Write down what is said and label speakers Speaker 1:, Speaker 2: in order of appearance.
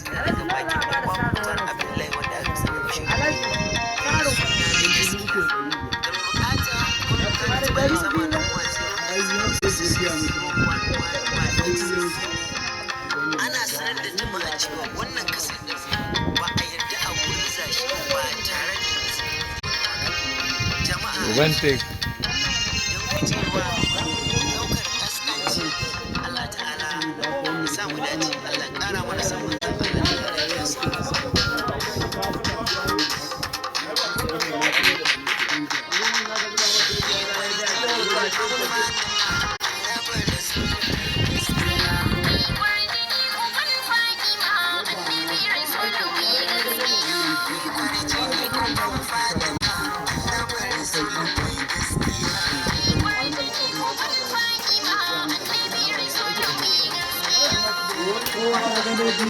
Speaker 1: Daga bakin ɗan uwa Muktar Abdullahi, wanda aka fi sani da Bashir, suna na gaskiya. Da mai bukata ko mai bukata ta bayan sama da uwa 09066011186. Ana sanar da jama'a cewa wannan kaset ɗin ba a yarda a gurza shi ba tare da izinin jama'a
Speaker 2: One take.
Speaker 1: don gujewa